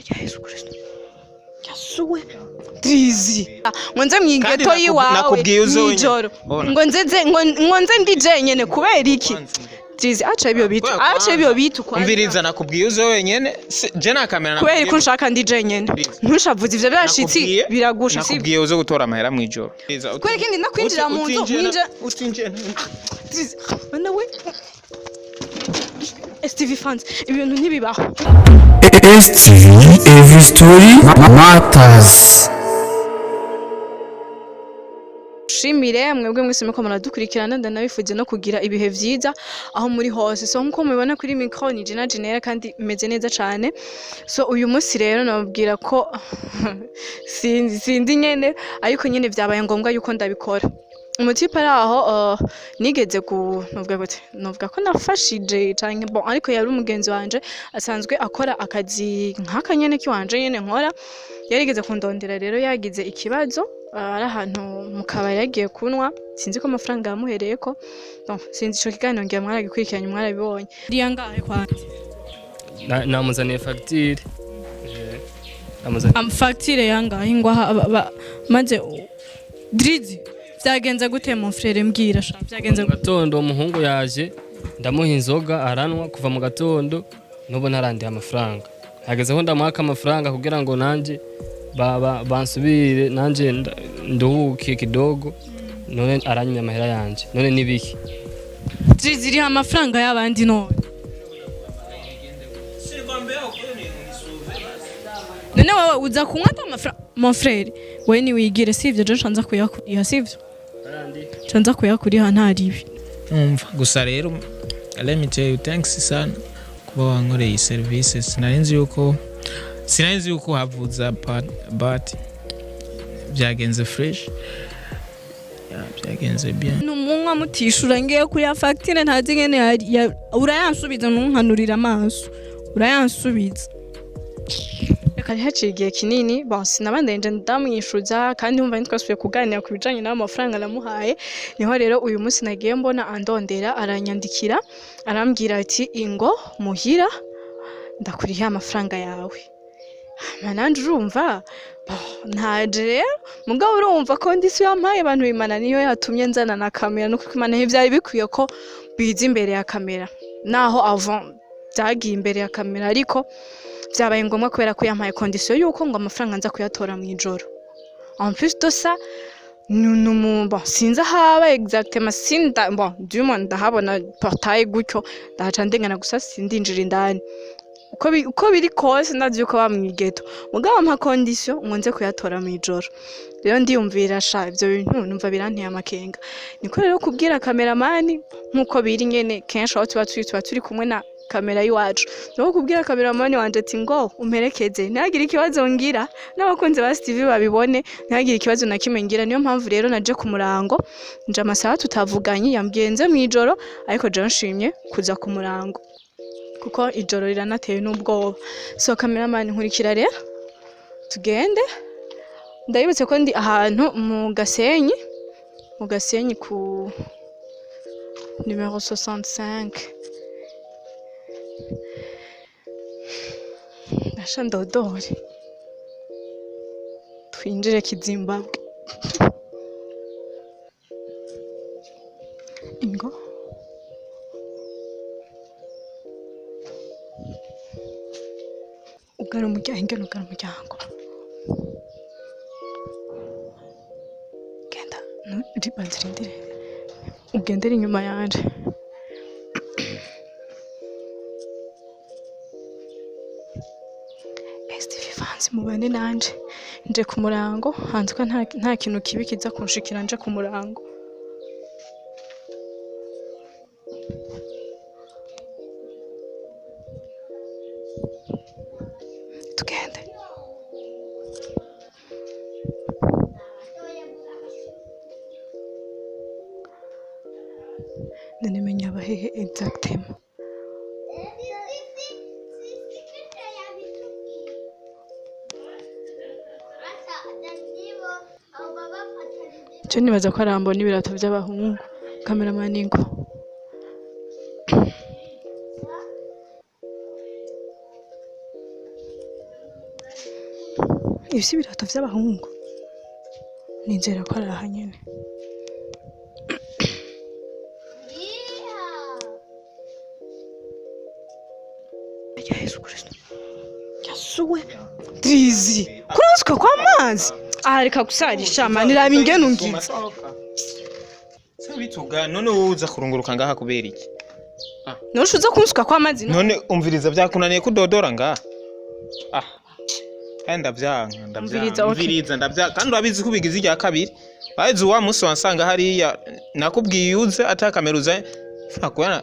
Rya Yesu Kristo, yasuwe Drizzy, ngo nze mw'igeto yiwawe Nakubwiye uze wenyine. mw'ijoro. Bona. Ngo nze ngo nze ndi jenyene kubera iki? Drizzy, aca ibyo bitu, aca ibyo bitu kwanza. Umviriza, nakubwiye uze wenyene. Je na kamera. Kubera ko nshaka ndi jenyene, ntushavuze ivyo byashitsi biragusha, si? Nakubwiye uze gutora amahera mw'ijoro. Kubera ikindi nakwinjira mu nzu mwinjira. Utinjira. Drizzy, bana we, STV fans, ibintu ntibibaho. STV, every story matters. Shimire mwebwe mwese muko muradukurikirana, ndanabifuje no kugira ibihe vyiza aho muri hose. So nkuko mubibona kuri micro ni Gina Genera, kandi meze neza cane. So uyu munsi rero nababwira ko sinzi, sindi nyene, ariko nyene vyabaye ngombwa yuko ndabikora. Umutipe ari aho, nigeze ku novuga gute, novuga ko nafashije canke, bon, ariko yari umugenzi wanje asanzwe akora akazi nk'aka nyene kiwanje nyene nkora. Yarigeze kundondera rero, yagize ikibazo, ari ahantu mu kabari yagiye kunywa, sinzi ko amafaranga yamuhereyeko. Bon, sinzi, ico kiganiro ngira mwaragikurikiranye, mwarabibonye. Riya ngahe kwanza? Namuzaniye fagitire. Namuzaniye. Fagitire yangahe ngwaha maze Drizzy, vyagenze gute mon frère? Mbwira sha, vyagenze Mu gute? gatondo umuhungu yaje, ndamuha inzoga aranwa kuva mu gatondo, n'ubu ntarandiha amafaranga. Hageze aho ndamuhaka amafaranga kugira ngo nanjye bansubire, nanjye nduhuke kidogo, none aranyimye amahera yanje, none nibiki? Drizzy, riha amafaranga y'abandi none. None wowe uza kunywa ata amafaranga? Mon frère, wewe niwigire, sivyo? Je nca nza kuyakuriha, sivyo? Nca nza kuyakuriha, ntaribi. Umva gusa rero, let me tell you, thanks sana kuba wankoreye iyi service. Sinari nzi yuko havuza, but byagenze fresh. Yeah, byagenze bien. Numunywa mutishura, ngiye kuriya fagitire ntazi ingene urayansubiza, ntunkanurire amaso, urayansubiza. Reka, haciye igihe kinini, bon, sinabandanyije ndamwishuza, kandi wumva ntitwasubiye kuganira ku bijanye n'ayo mafaranga namuhaye. Niho rero uyu munsi nagiye mbona andondera, aranyandikira, arambwira ati: "Ingo muhira ndakuriha amafaranga yawe." Hama nanje urumva, bon, ntaje rero, mugabo urumva ko ndisi yampaye abantu bimana niyo yatumye nzana na kamera, nuko Imana ntivyari bikwiye ko biza imbere ya kamera, naho avant byagiye imbere ya kamera, ariko vyabaye ngombwa kubera ko yampaye condition yuko ngo amafaranga nza kuyatora mw'ijoro. En plus de ça, bon, sinzi ahaba exactement, sinda, bon, du moins ndahabona portail gutyo, ndahaca ndengana gusa, sindinjira indani. Uko biri kose ndazi yuko ba mw'igeto, mugabo ampa condition ngo nze kuyatora mw'ijoro. Rero ndiyumvira sha, ivyo bintu numva biranteye amakenga. Niko rero kubwira kameramani, nkuko biri nyene kenshi aho tuba turi kumwe na kamera y'iwacu, niko kubwira kameramani wanje ati: "Ngo umperekeze, ntihagire ikibazo ngira, n'abakunzi ba STV babibone, ntihagire ikibazo na kimwe ngira." Niyo mpamvu rero naje ku murango, nje amasaha tutavuganye. Yambwiye nze mw'ijoro, ariko jewe nshimye kuza ku murango kuko ijoro riranateye n'ubwoba. So kameramani, nkurikira rero tugende. Ndabibutse ko ndi ahantu mu Gasenyi, mu Gasenyi ku numero 65. Ndasha ndodore twinjire Kizimbabwe. Ingo ugara umuryango, ingene ugara umuryango. Genda ribanza irindire, ugendere inyuma yanje. STV fans, mubane nanje, nje ku murango hanze ko nta kintu kibi kiza kunshikira nje ku murango. Tugende. None abahehe exactement? Cyo nibaza ko arambona ibirato by'abahungu. Cameraman, ngo Ibi si ibirato vy'abahungu, nizera ko ari aha nyene. Ya Yesu Kristo, Yesu we, Drizzy, kuransuka kw'amazi aha, reka gusarisha mani, raba ingene ungize. Sabituga none wowe uza kurunguruka ngaha kubera iki? None uza kunsuka kw'amazi no? None umviriza, byakunaniye kudodora ngaha? Ah, kandi ndavyanka. Umviriza, Ndavyanka. okay. Umviriza, ndavyanka, kandi urabizi ko ubigize irya kabiri. Bazi wa munsi wansanga hariya, nakubwiye uze ata kamera uzanye fakwana.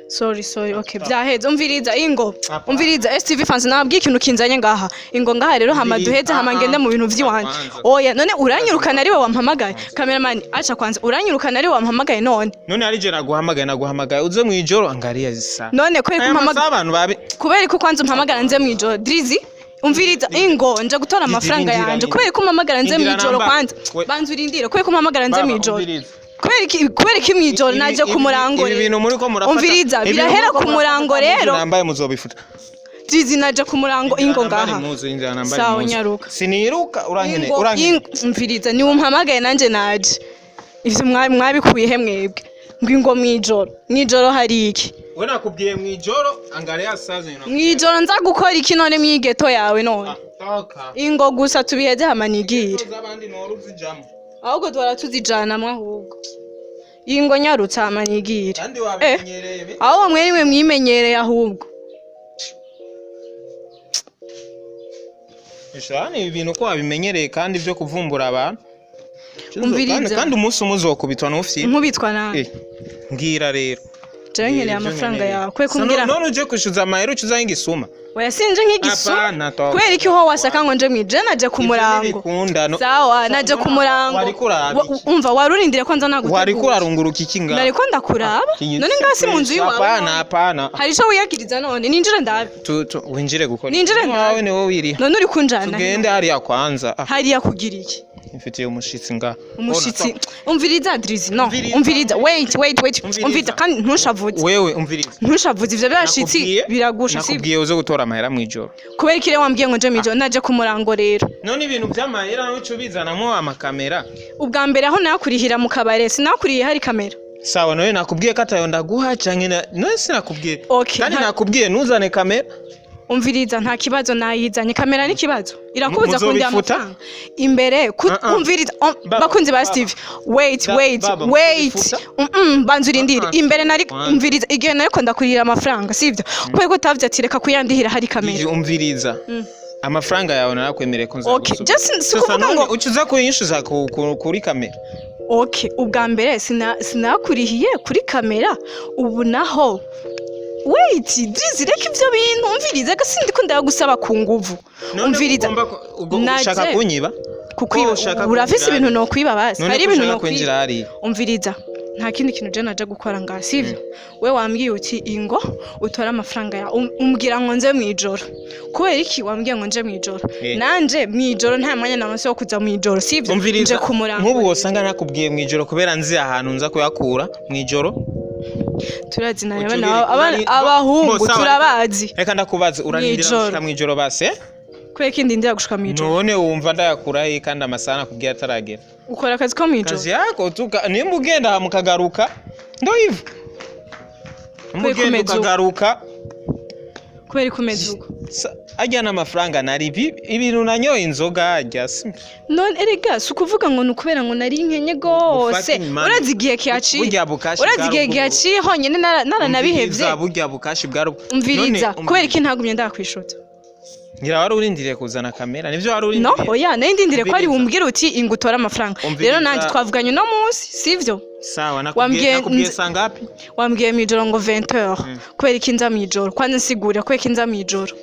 Sorry, sorry, okay, vyaheze. Umviriza, ingo. Apa. Umviriza, STV fans, nababwiye ikintu kinzanye ngaha. Ingo ngaha rero, hama Umviriza, duheze, hama ngende mu bintu vy'iwanje. Kwanza. Oya, none uranyirukana ariwe wampamagaye? Cameraman, aca kwanza, uranyirukana ariwe wampamagaye none? None ari je naguhamagaye? Naguhamagaye uze mwijoro, angariya zisa. None kubera ko Aya masaha umpamagaye, abantu babi kubera ko kwanza umpamagara nze mwijoro? Drizzy, umviriza, ingo nje gutora amafaranga Indira, yanje. indira. Kubera ko umpamagara nze Indira mwijoro namba. kwanza? Banza urindire, kubera ko umpamagara nze Baba, mwijoro? umviriza. Kubera iki mwijoro naje ku murango Ibi rero? bintu muri ko murafata, Umviriza, ibi bintu birahera muriko ku murango murafata, rero. nambaye muzobifuta. Drizzy, naje ku murango, ingo Nambare ngaha. impuzu, inzira nambare Sawa, impuzu. nyaruka. Siniruka, urankene. Ingo, Urankene. umviriza, niwe umpamagaye nanjye naje. Ivyo mwabikuye he mwebwe ngo ingo mwijoro? Mwijoro hari iki? We nakubwiye mwijoro, angariya saze. Mwijoro nza gukora iki none mwigeto yawe none? Toka. Ingo gusa tubiheze, hama nigire. Z'abandi nora uzijamo. Ahubwo duhora tuzijanamwo ahubwo. Ingo nyarutse, hama nigire. Kandi wabimenyereye Aho mwe nimwe mwimenyereye ahubwo. Ishani, ibi bintu ko wabimenyereye kandi byo kuvumbura abantu. Umviriza. Kandi umunsi umwe uzokubitwa n'ufyi. Nkubitwa nawe? Eh, mbwira rero. Jewe nkeneye Mbwira ibyo amafaranga nkeneye. yawe kwe Sa kumbwira. None uje kwishyuza amahera uca uzanye igisuma? Oya, sinje nk'igisuma. Apana, toka. Kubera iki ho wasaka ngo nje mwije? Naje ku Ivyo murango. ntibikunda, Sawa, naje ku murango. Wariko uraba iki? Umva, warurindire ko nza Wariko nagutegura. urarunguruka iki ngaha? Nariko ndakuraba. None ngaha si mu nzu y'iwawe? Apana. None? Apana. Hari ico wiyagiriza none? Ninjire ndabe. Winjire gukora Ninjire ndabe. wawe ni wowe wiriha. None uri kunjana he? Tugende hariya kwanza. Ah, Hariya kugira iki? mfitiye umushitsi ngaha. Umushitsi? Umviriza, Drizzy, no. Umviriza. Umviriza, wait, wait, wait. Umviriza. Umviriza, kandi ntushavuze. Wewe umviriza. Ntushavuze, ivyo byashitsi biragusha, si? Nakubwiye uze gutora amahera mwijoro. Kubera ikire wambwiye ngo nje mwijoro? Naje ku murango rero. None ibintu by'amahera uca ubizanamo amakamera? Ubwa mbere aho nakurihira mu kabare, sinakuriye hari kamera? Sawa, none nakubwiye ko atayo ndaguha canke none sinakubwiye? Okay, Kandi nakubwiye ntuzane kamera. Umviriza, nta kibazo, nayizanye. Kamera n'ikibazo irakubuza kundi Muzobifuta? amafaranga imbere Ah, ah. umviriza, Baba, bakunzi ba baba. Steve, wait, wait, Baba, wait. muzobifuta? Banza urindire. Ah, ah. Imbere nari Kwanza. umviriza, igihe nariko ndakurira amafaranga, sivyo? Kubera ko utavuze ati reka kuyandihira hari kamera. Umviriza, amafaranga yawe narakwemereye ko Okay, nzagusubiza. just si Sasa kuvuga none ngo uca uza kuyinyishuza kuri kamera? Okay, ubwa mbere sinakurihiye kuri kamera, ubu naho wait, Drizzy, reka ivyo bintu. Umviriza, gasindi ko ndagusaba ku nguvu. None Umviriza. Ushaka kunyiba? Kukwiba? Ko ushaka Urafise kwinjira ibintu hariya? nokwiba basi? None Hari ko ibintu ushaka kwinjira nokwiba? hariya? Umviriza, nta kindi kintu je naje gukora ngaha, sivyo? We wambwiye uti ingo utore amafaranga yawe, umbwira ngo nze mwijoro. Kubera iki wambwiye ngo nje mwijoro? Nanje mwijoro nta mwanya naronse wo kuza mwijoro, sivyo? Nje Umviriza, ku murango. nk'ubu wosanga nakubwiye mwijoro kubera nzi ahantu nza kuyakura mwijoro. Turazi nawe Uca abana abahungu Bo, sawa, turabazi. Reka ndakubaze, urarindira Mwijoro. gushika mwijoro basi, eh? Kubera ikindi ndindira gushika mwijoro? None wumva ndayakura he kandi amasaha nakubwiye ataragera? Ukora akazi ko mwijoro? Kazi yako tuka nimba ugenda hama ukagaruka, ndo hivyo. Nimba Kubera ugenda kumeza uko. ukagaruka. Kubera ikomeza uko. Ajya n'amafaranga nari ibintu nanyoye inzoga ajya None erega si ukuvuga ngo ni ukubera ngo nari nkenye gose. Fucking money. Urazi igihe kihaciye? Burya bukashi Urazi igihe bwari gihaciye honyine naranabihevye? Umviriza, burya bukashi bwari Umviriza, None, kubera iki ntagumye ndakwishuta? Ngira wari urindiriye kuzana kamera, nivyo wari No. urindiriye? Oya, nari ndindiriye ko ari Umviriza. bumbwire uti ingo utore amafaranga. Umviriza. Rero nanjye twavuganye uno munsi, sivyo? Sawa, Wambwiye nakubwiye sangapi? Wambwiye mwijoro ngo 20h. Kubera iki nza mwijoro? Kwanza nsigurira kubera iki nza mwijoro.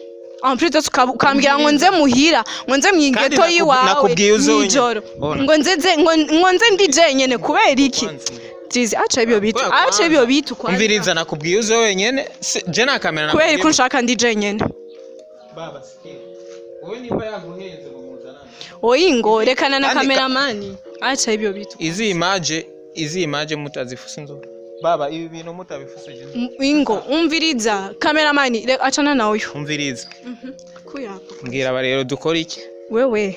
En plus ukambwira ngo nze muhira, ngo nze Kandi mwigeto yiwawe nakubwiye uze wenyine. mwijoro. Bona. Ngo nze ngo nze ndi jenyene kubera iki? Tizi, aca ibyo bitu, aca ibyo bitu kwanza. Umviriza, nakubwiye uze wenyene. Je na kamera Kubera nakubwiye. ko nshaka ndi jenyene? Baba, sikia. Wowe nimba yaguhenze ngo muzanane. Oyi, ngo rekana na Kandi kameramani, aca ibyo bitu. Izi image mutazifuse inzoga. Baba, ibi bintu mutabifuse je. Ingo umviriza, kameramani, achana nawe uyu. Umviriza. Kuyapa. Mbwira aba rero dukora iki? Wewe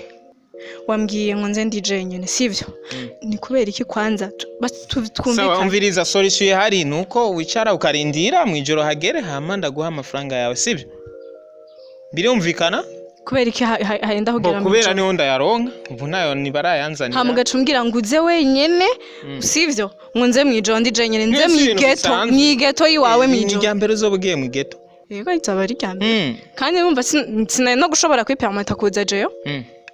wambwiye ngo nze ndi jenyine, sivyo? Ni kubera iki kwanza basi Sawa, twumvikane. Umviriza, solution ihari nuko wicara ukarindira mwijoro hagere, hama ndaguha amafaranga yawe, sibyo? Birumvikana? Kubera iki harenda Bo kugera kubera mw'ijoro? niho ndayaronka ubu, nayo ntibarayanzanira. Hama ugaca umbwira ngo uze wenyene, sivyo? Ngo nze mw'ijoro ndi jenyene, nze Mwese ibintu mw'igeto, bisanzwe. mw'igeto yiwawe Ni mw'ijoro. irya mbere uzoba ugiye mu ghetto. Yego, izaba ari irya mbere. Kandi numva sinari no gushobora kwipermata kuza jeyo.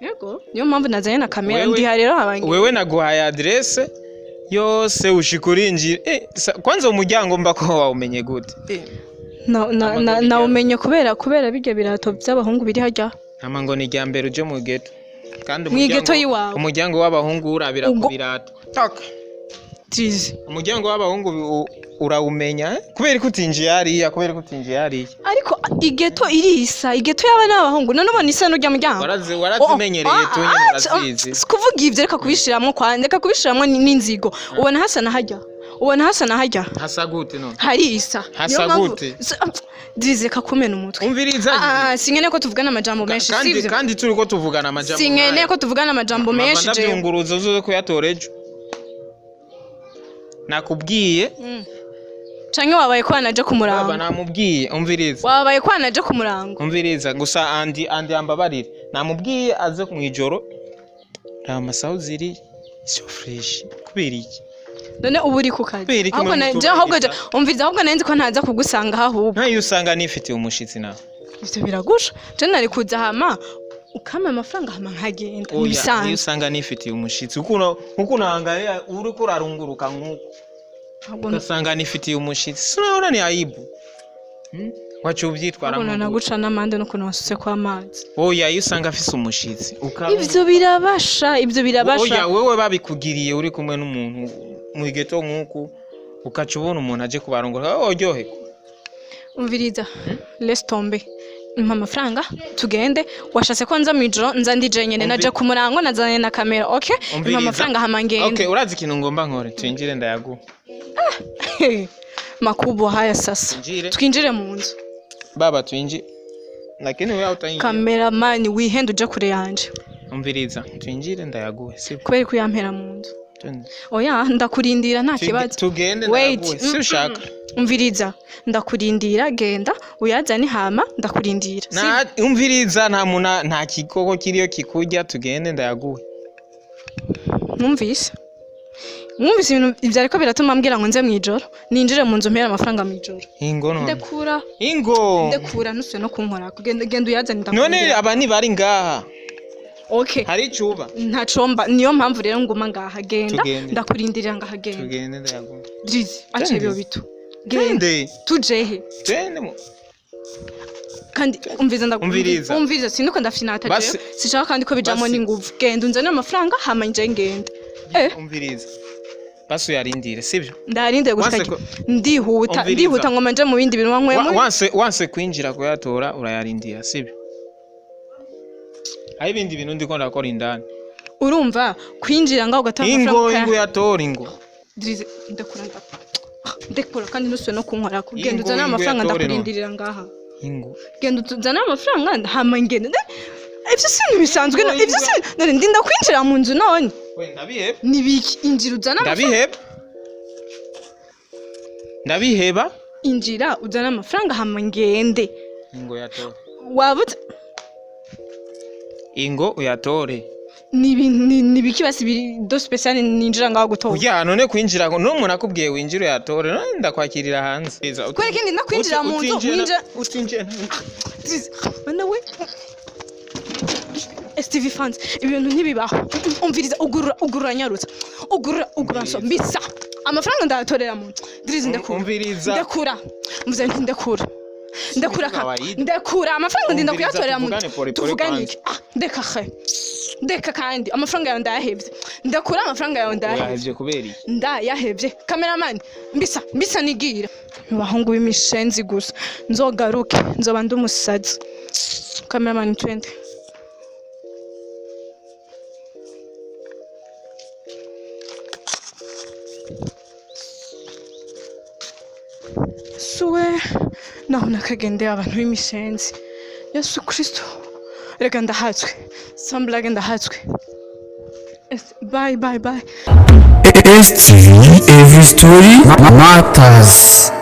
Yego, niyo mpamvu nazanye na kamera. Ndiha rero habange. Wewe naguhaye adresse yose, ushika urinjira. Kwanza umuryango mba ko wawumenye gute? Nawumenye kubera bijya birato by'abahungu biri hajya. Hama ngo ni irya mbere uje mu ghetto kandi Mw'igeto y'iwawe. Umuryango w'abahungu urabira ku birato. Tak. Tizi. Umuryango w'abahungu urawumenya, eh? Kubera ko utinjiye hariya, kubera ko utinjiye hariya. Ariko igeto irisa, igeto y'abana b'abahungu none ubona isa n'urya muryango? Warazimenyereye tu nyene, urazizi. Si kuvuga ibyo, reka kubishiramwo kwa, reka kubishiramwo n'inzigo. Ubona hasa na hajya, ubona hasa na hajya. Hasa gute none? Harisa. Hasa Niyo mpamvu- gute? Dizi, reka kumena umutwe. Umviriza. Ah, sinkeneye ko tuvugana amajambo menshi. Kandi Sivyo? kandi turi ko tuvugana amajambo Sinkeneye nk'aya. ko tuvugana amajambo menshi jewe. Ndavyunguruza uzoze kuyatora ejo, nakubwiye. Canke wabaye ko wanaje ku Baba murango? namubwiye, umviriza. Wabaye ko wanaje ku murango? Umviriza gusa, andi ambabarire, namubwiye aze mu ijoro, nta masaha ziri so fresh. Kubera iki? None ubu uri ku kazi? Kubera iki Ahubwo mwe ahubwo mutubahiriza? umviriza, ahubwo nari nzi ko ntaza kugusanga ahubwo. Ntayo usanga nifitiye umushitsi nawe. Ivyo biragusha. Je nari kuza hama ukampa amafaranga hama nkagenda. Oya, niyo Nibisanzwe. usanga nifitiye umushitsi, ukuntu ahangaye uriko urarunguruka nk'uko Ahubwo ugasanga nifitiye umushitsi, sinabona ni aibu. Waca ubyitwaramo ahubwo gute? naguca n'amande n'ukuntu wasutse kw'amazi. Oya, iyo usanga afise umushitsi Ivyo birabasha, ivyo birabasha. Oya, wewe babikugiriye uri kumwe n'umuntu mu ghetto nk'uku, ukaca ubona umuntu aje kubarongora, wowe uryoherwa? Umviriza, laisse tomber, mpa amafaranga tugende. Washatse ko nza mw'ijoro, nza ndi jenyene. Naje ku murango, nazanye na kamera, okay? Mpa Umviriza. amafaranga hama ngende. Okay, urazi ikintu ngomba nkore? Twinjire ndayaguha. Makubwa haya sasa. Twinjire. Twinjire mu nzu. Baba, twinjire, lakini wewe utaingia. Kameramani, wihende uje kure yanje. Umviriza, twinjire ndayaguhe, sibyo? Kubera ko uyampera mu nzu. Twende. Oya, ndakurindira, nta kibazo. Tugende Wait. ndayaguhe, si ushaka? Umviriza, ndakurindira, genda uyazane hama ndakurindira. Na umviriza, nta muna, nta kikoko kiriyo kikurya, tugende ndayaguhe. Mwumvise ibintu ibyo, ariko biratuma mbwira ngo nze mw'ijoro, ninjire mu nzu mpera amafaranga mw'ijoro. Ingo none. Ndekura. Ingo. Ndekura, ntusuye no kunkora. Genda, genda uyazane, None ndakurindira. aba ntibari ngaha? Okay. Hari icuba. Ntacomba, niyo mpamvu rero nguma ngaha. Genda. Tugende. Ndakurindirira ngaha, genda. Tugende ndayaguhe. Drizzy, aca Twende. ibyo bitu, genda. Twende. Tujehe? Twende Kandi umviza, Umviriza. Umviza, sinuko ndafinata. Basi- Jewe sinshaka kandi ko bijamo Basi- n'inguvu. Genda unzane amafaranga hama nje ngende. Umviriza, basi uyarindire, sibyo? Ndarinde gushika. Wanse ko- Ndihuta. Umviriza. Ndihuta ngo manje mu bindi bintu wanyweye muri Wanse kwinjira kuyatora, urayarindira, sibyo? Hari ibindi bintu ndiko ndakora indani. Urumva kwinjira ngaho ugatanga Ingo. amafaranga Ingo, uyatora, ingo. Drizzy, ndekura, ndekura kandi ntusuye no kunkorako. Genda Ingo, uzane ingo, amafaranga. uyatore none. Ndakurindirira ngaha. Ingo. Genda uzane amafaranga hama ngende. Ivyo si ibintu bisanzwe. Ingo, Ivyo si none ndinda kwinjira mu nzu none. We, ndabiheba. Nibiki? Injira uzane amafaranga. Ndabiheba, ndabiheba. Injira uzane amafaranga hama ngende. Ingo, uyatore. Wabutse. Ingo, uyatore. Ni ibiki basi biri de spécial ninjira ngaho gutora? Oya, none kwinjira ngo n'umuntu akubwiye winjire uyatore, none ndakwakirira hanze. Kubera ikindi ndakwinjira mu nzu, winjira- Utinjira. Bana we, STV fans, ibintu ntibibaho. Umviriza, ugurura, ugurura, nyarutsa, ugurura, ugurura, so mbisa amafaranga ndayatorera mu nzu. Drizzy, ndekura. Umviriza. Ndekura, mvuze nti ndekura, ndekura ka Kawaida. ndekura amafaranga, ndinda Umviriza, kuyatorera mu tuvugane nzu. pole pole. Tuvugane Kwanza. iki? Ah, ndeka he, ndeka kandi amafaranga yawe ndayahebye. Ndekura, amafaranga yawe ndayahebye. Uyahevye kubera iki? Ndayahebye. Kameramani, mbisa, mbisa, nigira abahungu b'imishenzi gusa, nzogaruke nzoba ndi umusazi. Kameramani, twende. Suwe naho nakagendeye abantu b'imishenzi. Yesu Kristo. Reka ndahatswe, sans blague, ndahatswe. Bye bye bye. STV Every Story Matters.